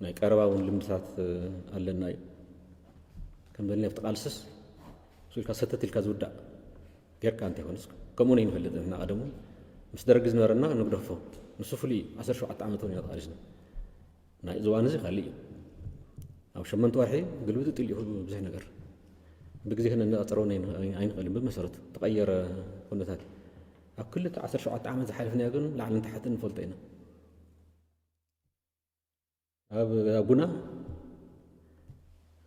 ናይ ቀረባ እውን ልምድታት ኣለና እዩ። ከም ዘለ ኣብቲ ቃልስስ ኢልካ ሰተት ኢልካ ዝውዳእ ጌርካ እንተይኮነስ፣ ከምኡ ናይ ንፈልጥ ንሕና ቀደሙ ምስ ደርጊ ዝነበረና ንግደፎ፣ ንሱ ፍሉይ እዩ። ዓሰርተ ሸውዓተ ዓመት እውን ኢና ተቃሊስና። ናይ ዝዋን እዚ ካልእ እዩ። ኣብ ሸመንተ ወርሒ ግልብጥ ጥልዩ ብዙሕ ነገር ብግዜ ክነነጻጽሮ ኣይንኽእልን። ብመሰረቱ ተቐየረ ኩነታት። ኣብ ክልተ ዓሰርተ ሸውዓተ ዓመት ዝሓለፍናዮ ግን ላዕልን ታሕትን ንፈልጦ ኢና። ኣብ ጉና፣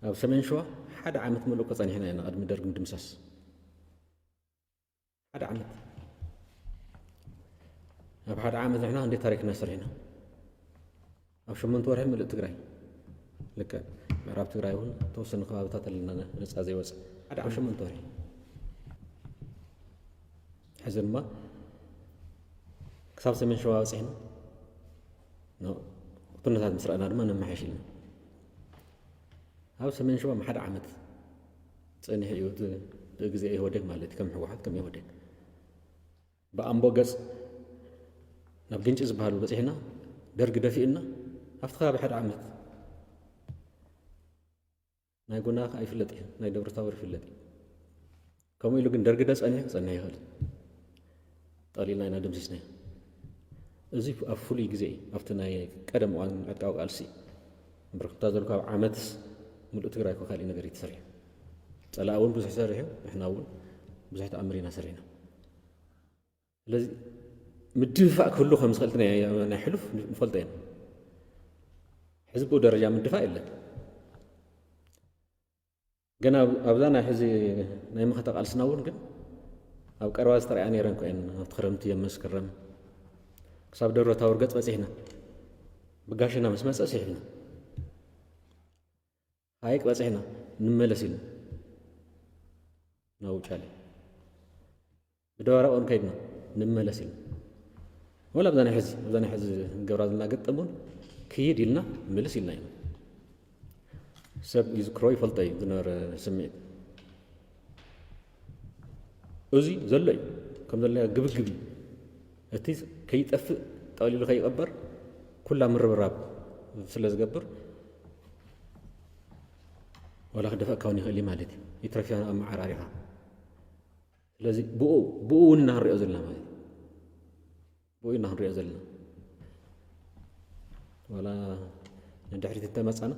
ኣብ ሰሜን ሸዋ ሓደ ዓመት ምሉእ ከጸኒሕና ኢና ቅድሚ ደርግ ምድምሳስ። ሓደ ዓመት። ኣብ ሓደ ዓመት ንሕና ክንደይ ታሪክና ሰሪሕና። ኣብ ሸሞንተ ወርሒ ምልእ ትግራይ፣ ልክዕ ምዕራብ ትግራይ እውን ተወሰኑ ከባብታት ኣለና ነፃ ዘይወፀ። ሓደ ዓመት ሸሞንተ ወርሒ። ሕዚ ድማ ክሳብ ሰሜን ሸዋ በፂሕና። ኩነታት ምስ ረኣና ድማ ነመሓይሽ ኢልና። ኣብ ሰሜን ሸዋ ሓደ ዓመት ፀኒሑ እዩ። እቲ ብግዜ ኢህወዴግ ማለት እዩ፣ ከም ህወሓት ከም ኢህወዴግ። ብኣምቦ ገፅ ናብ ግንጪ ዝበሃል በፂሕና፣ ደርጊ ደፊእና፣ ኣብቲ ከባቢ ሓደ ዓመት። ናይ ጉና ከዓ ይፍለጥ እዩ፣ ናይ ደብረ ታቦር ይፍለጥ እዩ። ከምኡ ኢሉ ግን ደርጊ ዶ ፀኒሑ ክፀንሕ ይኽእል። ጠቕሊልና ኢና ደምሲስናዮ። እዚ ኣብ ፍሉይ ግዜ እዩ፣ ኣብቲ ናይ ቀደም እዋን ዕጥቃዊ ቃልሲ። እምበር ከምታ ዘልኩ ኣብ ዓመትስ ምሉእ ትግራይ እኮ ካሊእ ነገር እዩ ተሰሪሑ። ፀላኢ እውን ብዙሕ ሰሪሑ፣ ንሕና እውን ብዙሕ ተኣምር ኢና ሰሪሕና። ስለዚ ምድፍፋእ ክህሉ ከም ዝኽእል ናይ፣ ናይ ሕሉፍ ንፈልጦ ኢና። ሕዚ ብኡ ደረጃ ምድፋእ የለን። ግን ኣብ-፣ ኣብዛ ናይ ሕዚ ናይ መኸተ ቃልስና እውን ግን ኣብ ቀረባ ዝተረኣያ ነይረን እኮ እየን። ኣብቲ ክረምቲ እዮም መስከረም ክሳብ ደብረ ታቦር ገፅ በፂሕና። ብጋሻና ምስ መፀ ስሒብና። ሃይቅ በፂሕና ንመለስ ኢልና ናብ ውጫሌ። ብደባርቅ እውን ከይድና ንመለስ ኢልና። ወላ ኣብዛ ናይ ሕዚ፣ ኣብዛ ናይ ሕዚ ገብራ ዘለና ገጠም እውን ክይድ ኢልና ምልስ ኢልና ኢና። ሰብ ይዝክሮ ይፈልጦ እዩ ዝነበረ ስምዒት። እዚ ዘሎ እዩ፣ ከም ዘሎ ግብግብ እዩ። እቲ ከይጠፍእ ጠቕሊሉ ከይቐበር ኩላ ምርብራብ ስለ ዝገብር፣ ዋላ ክደፍኣካ እውን ይኽእል እዩ ማለት እዩ። ይትረፍ ኣመዓራሪኻ። ስለዚ ብኡ፣ ብኡ እውን ኢና ክንሪኦ ዘለና ማለት እዩ። ብኡ ኢና ክንሪኦ ዘለና። ዋላ ንድሕሪት እንተመጻና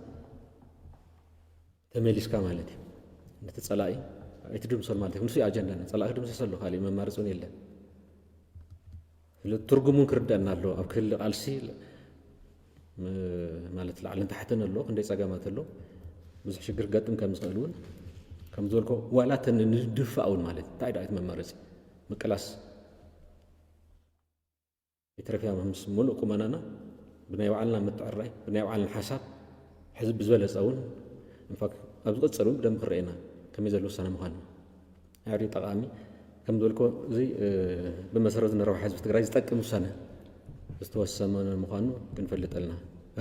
ተመሊስካ ማለት እዩ። ነቲ ጸላኢ ኣይትድምሰሉ ማለት እዩ። ንሱ እዩ ኣጀንዳና። ጸላኢ ክድምሰስ ኣሎ፣ ካሊእ መማረጺ እውን የለን። ስለ ትርጉሙን ክርደአና ኣለዎ። ኣብ ክሊ ቃልሲ ም-፣ ማለት ላዕልን ታሕትን ኣሎ፣ ክንደይ ጸገማት ኣሎ፣ ብዙሕ ሽግር ክገጥም ከም ዝኽእል እውን ከም ዝበልኮ፣ ዋላ እተን ንድፋእ እውን ማለት እንታይ ደኣ እቲ መማረጺ? ምቅላስ። ኢትዮጵያ ምስ ሙሉእ ቁመናና ብናይ ባዕልና ምትዕርራይ፣ ብናይ ባዕልና ሓሳብ፣ ሕዚ ብዝበለጸ እውን፣ ኢንፋክት፣ ኣብ ዝቕጽል እውን ብደንቢ ክረኣየና ከመይ ዘሎ ውሳነ ምዃኑ። ኣዕሪ ጠቓሚ፣ ከም ዝበልኮ፣ እዚ፣ እ፣ ብመሰረት ንረብሓ ህዝቢ ትግራይ ዝጠቅም ውሳነ ዝተወሰነ ምዃኑ ክንፈልጥ ኣለና።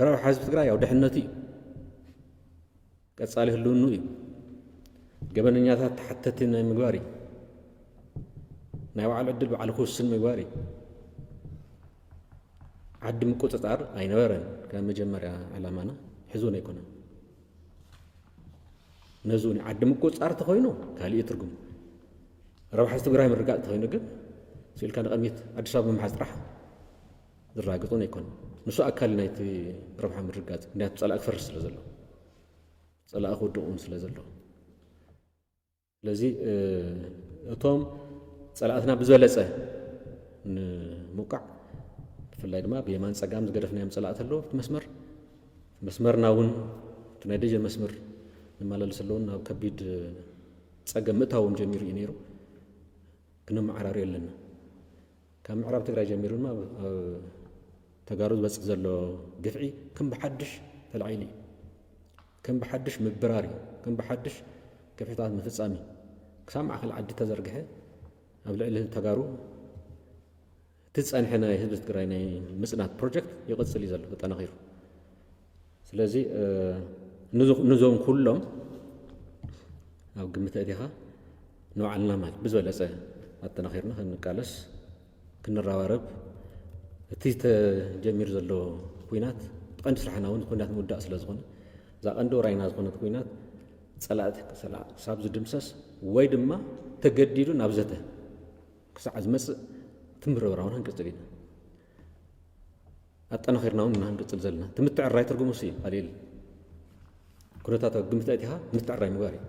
ረብሓ ህዝቢ ትግራይ ኣብ ድሕነቱ እዩ። ቀጻሊ ህልውኑ እዩ። ገበነኛታት ተሓተቲ ናይ ምግባር እዩ። ናይ ባዕሉ ዕድል ባዕሉ ክውስን ምግባር እዩ። ዓዲ ምቁጽጻር ኣይነበረን ካብ መጀመርያ ዕላማና፣ ሕዚ እውን ኣይኮነን። ነዚ እውን ዓዲ ምቁጽጻር ተኾይኑ ካሊእ ትርጉም። ረብሓ ትግራይ ምርጋጥ ተኾይኑ ግን፣ ስኢልካ ንቐድሚት ኣዲስ ኣበባ ምሓዝ ጥራሕ ዝራግጥ እውን ኣይኮነን። ንሱ ኣካል ናይቲ ረብሓ ምርጋጥ፣ ምክንያቱ ጸላኢ ክፈርስ ስለ ዘሎ። ጸላኢ ክውድቕ እውን ስለ ዘሎ። ስለዚ፣ እ፣ እቶም ጸላእትና ብዝበለጸ ንምውቃዕ፣ ብፍላይ ድማ ብየማን ጸጋም ዝገደፍናዮም ጸላእቲ ኣለዉ። ኣብቲ መስመር፣ መስመርና እውን፣ እቲ ናይ ደጀን መስመር ንመላለስ ኣለዉ፣ ናብ ከቢድ ጸገም ምእታዎም ጀሚሩ እዩ ነይሩ። ክነመዓራርዮ ኣለና። ካብ ምዕራብ ትግራይ ጀሚሩ ድማ ኣብ፣ ኣብ ተጋሩ ዝበፅሕ ዘሎ ግፍዒ ከም ብሓድሽ ተላዒሉ እዩ። ከም ብሓድሽ ምብራር እዩ። ከም ብሓድሽ ግፍዕታት ምፍፃም እዩ። ክሳብ ማእኸል ዓዲ ተዘርግሐ ኣብ ልዕሊ ተጋሩ እቲ ዝፀንሐ ናይ ህዝቢ ትግራይ ናይ ምፅናት ፕሮጀክት ይቕፅል እዩ ዘሎ ተጠናኺሩ። ስለዚ፣ እ፣ ንዞ-፣ ንዞም ኩሎም ኣብ ግምት ኣእቲኻ ንባዕልና ማለት ብዝበለፀ ኣጠናኺርና ክንቃለስ፣ ክንረባረብ፣ እቲ ተጀሚሩ ዘሎ ኲናት ቀንዲ ስራሕና እውን ኩናት ምውዳእ ስለ ዝኾነ፣ እዛ ቀንዲ ወራይና ዝኾነት ኩናት ጸላእቲ ክሳብ ዝድምሰስ ወይ ድማ ተገዲዱ ናብ ዘተ ክሳዕ ዝመጽእ ትምርብራውና ክንቅጽል ኢና። ኣጠናኺርና እውን ኢና ክንቅጽል ዘለና። እቲ ምትዕርራይ ትርጉሙ እሱ እዩ። ኣልየል ኩነታት ኣብ ግምት ኣእቲኻ ምትዕርራይ ምግባር እዩ።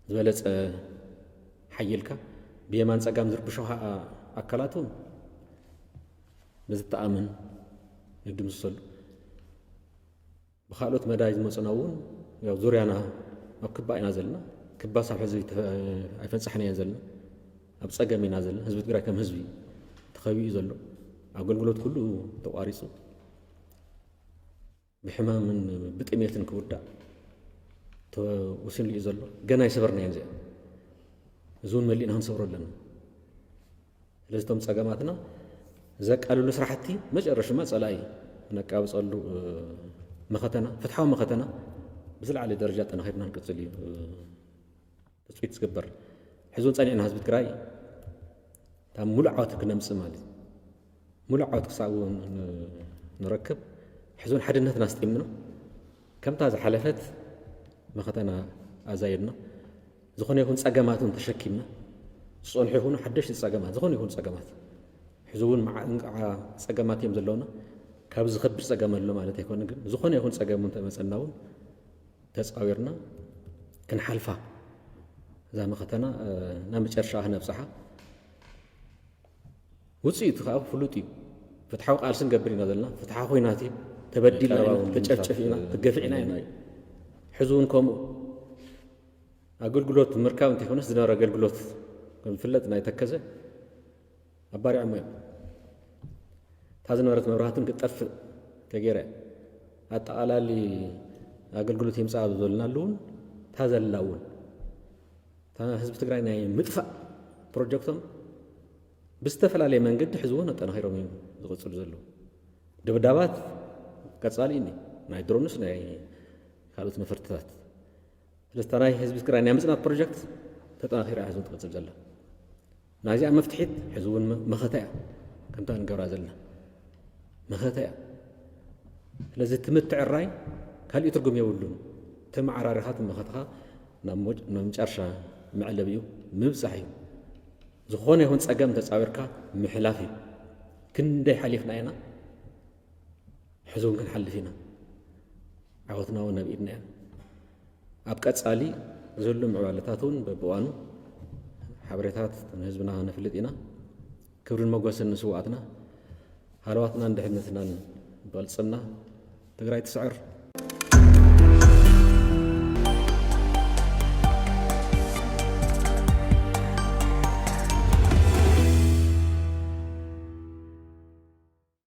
ዝበለጸ ሓይልካ ብየማን ጸጋም ዝርብሹኻ ኣካላት እውን ብዝተኣምን ንድምስሰሉ። ብካልኦት መዳይ ዝመፁና እውን ያው ዙርያና ኣብ ክባ ኢና ዘለና። ክባ ሳብ ሕዚ ኣይፈንፃሕና ኢና ዘለና። ኣብ ፀገም ኢና ዘለና። ህዝቢ ትግራይ ከም ህዝቢ ተኸቢኡ ዘሎ፣ ኣገልግሎት ኩሉ ተቋሪፁ ብሕማምን ብጥሜትን ክውዳእ ተወሲንሉ እዩ ዘሎ። ገና ኣይሰበርናዮን እዚኣ። እዚ እውን መሊእና ክንሰብሮ ኣለና። ስለዚ እቶም ፀገማትና ዘቃልሉ ስራሕቲ መጨረሽማ ፀላኢ ነቃብፀሉ መኸተና፣ ፍትሓዊ መኸተና ብዝለዓለ ደረጃ ኣጠናኺርና ንቅፅል እዩ ትፅቢት ዝግበር። ሕዚ እውን ፀኒዕና ህዝቢ ትግራይ እታ ሙሉእ ዓወት ክነምፅእ ማለት እዩ። ሙሉእ ዓወት ክሳብ እውን ንረክብ ሕዚ እውን ሓድነትና ኣስጢምና ከምታ ዝሓለፈት መኸተና ኣዛይድና ዝኾነ ይኹን ፀገማት እውን ተሸኪምና ዝፀንሑ ይኹኑ ሓደሽቲ ፀገማት ዝኾነ ይኹን ፀገማት ሕዚ እውን መዓ እንቃዓ ፀገማት እዮም ዘለውና። ካብ ዝኸብድ ፀገም ኣሎ ማለት ኣይኮነ፣ ግን ዝኾነ ይኹን ፀገም እውን ተመፀና እውን ተፃዊርና ክንሓልፋ እዛ መኸተና ናብ መጨረሻ ክነብፅሓ ውፅኢቱ ከዓ ፍሉጥ እዩ። ፍትሓዊ ቃልሲ ንገብር ኢና ዘለና። ፍትሓ ኮይናት እዩ ተበዲልና ኢና፣ ተጨፍጨፍ ኢና፣ ተገፊዕና ኢና። ሕዚ እውን ከምኡ ኣገልግሎት ምርካብ እንተይኮነስ ዝነበረ ኣገልግሎት ከምዝፍለጥ ናይ ተከዘ ኣባሪዖሞ እዮም። እታ ዝነበረት መብራህትን ክትጠፍእ ተገይረ ኣጠቓላሊ ኣገልግሎት የምፃእ ኣብ ዝበልናሉ እውን እታ ዘላ እውን እታ ህዝቢ ትግራይ ናይ ምጥፋእ ፕሮጀክቶም ብዝተፈላለየ መንገዲ ሕዚ እውን ኣጠናኺሮም እዮም ዝቕፅሉ ዘለዉ። ደብዳባት ቀፃሊ እኒ ናይ ድሮንስ ናይ ካልኦት ነፈርትታት ስለስታ ናይ ህዝቢ ትግራይ ናይ ምፅናት ፕሮጀክት ተጠናኺራ ሕዚ ትቕፅል ዘላ ናዚኣ መፍትሒት ሕዚ እውን መኸታ እያ። ከምታ ንገብራ ዘለና መኸታ እያ። ስለዚ እቲ ምትዕራይ ካሊእ ትርጉም የብሉን። ተመዓራሪኻ ትመኸትኻ ናብ መጨረሻ መዕለቢኡ ምብፃሕ እዩ። ዝኾነ ይኹን ፀገም ተፃዊርካ ምሕላፍ እዩ። ክንደይ ሓሊፍና ኢና፣ ሕዚ እውን ክንሓልፍ ኢና። ዓወትና እውን ኣብ ኢድና እያ። ኣብ ቀፃሊ ዝህሉ ምዕባለታት እውን በብእዋኑ ሓበሬታት ንህዝብና ነፍልጥ ኢና። ክብርን መጎስን ንስዋኣትና፣ ሃለዋትናን ድሕነትናን በልፅና። ትግራይ ትስዕር።